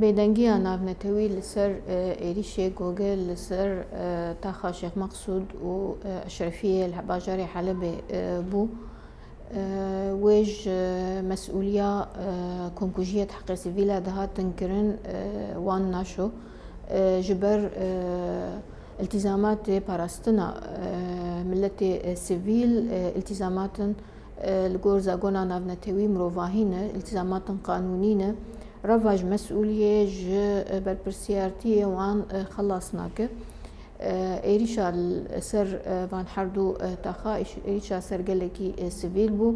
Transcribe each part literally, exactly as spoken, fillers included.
Bêdengiya navnetewî li ser, e, êrîşê Gogê li ser, e, taxa Şêx Meqsûd û, e, Eşrefiyê li bajarê Helebê, e, bû. E, wê ji mesûliya, e, komkujiyê di heqê sivîla de hatin kirin, e, wan naşo. E, ji ber, e, îltîzamatê parastina, e, miletê, e, sivîl, e, îltîzamatin e, li gor zagona navnetewî mirovahî ne, îltîzamatin qanûnî ne. Reva ji mesûliyê, ji, e, berpirsiyartiyê wan, e, xelas nake. E, êrîşa li ser, e, van her du, e, taxa, êş-, êrîşa ser gelekî, e, sivîl bû.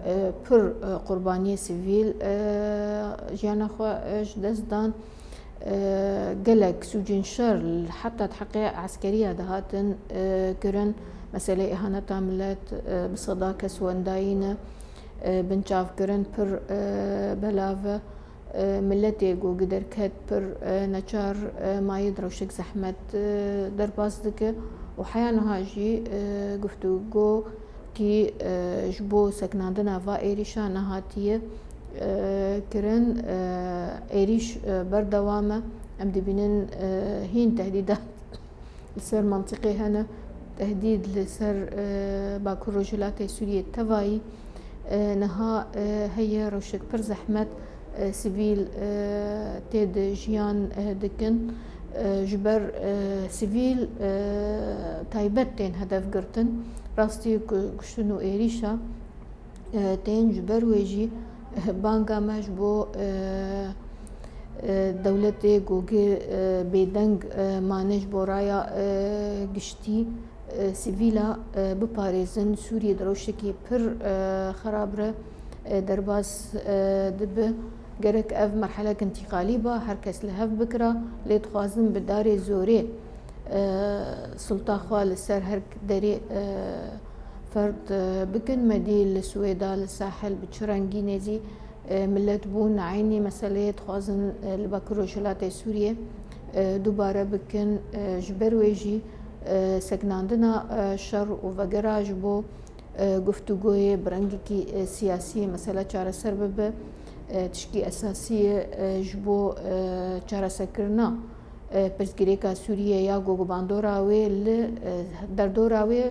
E, pir, e, qurbaniyê sivîl, e, jiyana xwe, e, ji dest dan. E, gelek sûcên şer heta di heqê eskeriya de hatin, e, kirin. Meseleyê îhaneta milet, e, bi seda kes wendayî ne, e, binçavkirin pir, e, belav e. E, miletê ku gi derket pir, e, neçar, e, mayî di rewşek zehmet, e, derbas dike û heya niha jî, e, guftûgo kî, e, ji bo seknandina va êrîşa nehatiye, e, kirin. E, êrîş, e, berdewam e. Em dibînin, e, hîn tehdîdat li ser mentiqê hene. Tehdîd li ser, e, Bakur Rojhilatê Sûriyê tevayî, e, niha, e, heye rewşek pir zehmet, e, sivîl, e, tê de jiyan, e, dikin. E, ji ber, e, sivîl, e, taybet tên hedef girtin. Rastî ku kuştin û êrîşa, e, tên ji ber wê jî, e, banga me ji bo, e, e, dewletê gogê, e, bêdeng, e, mane ji bo raya, e, giştî, e, sivîla, e, biparêzin. Sûriyê di rewşekî pir, e, xerab re, e, derbas, e, dibe. Gerek ev merhelek intîqalî ba, her kes li hev bikira, lê dixwazin bi darê zorê, e, sulta xwe li ser her derê, e, ferd, e, bikin. Me dî li Swêda, li Sahel bi çi rengî nêzî, e, milet bûn eynî meseleyê dixwazin, e, li Bakur Rojhilatê Sûriyê, e, dubare bikin. E, ji ber wê jî, e, seknandina, e, şer û vegera ji bo, e, guftûgoyê bi rengekî, e, siyasî mesela çareser bibe, e, tişkî esasî ye, e, ji bo, e, çareserkirina, e, pirsgirêka Sûriyê ya ku bandora wê li, e, derdora wê,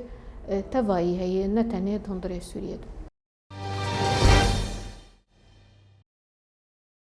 e, tevayî heye, ne tenê di hundirê Sûriyê de.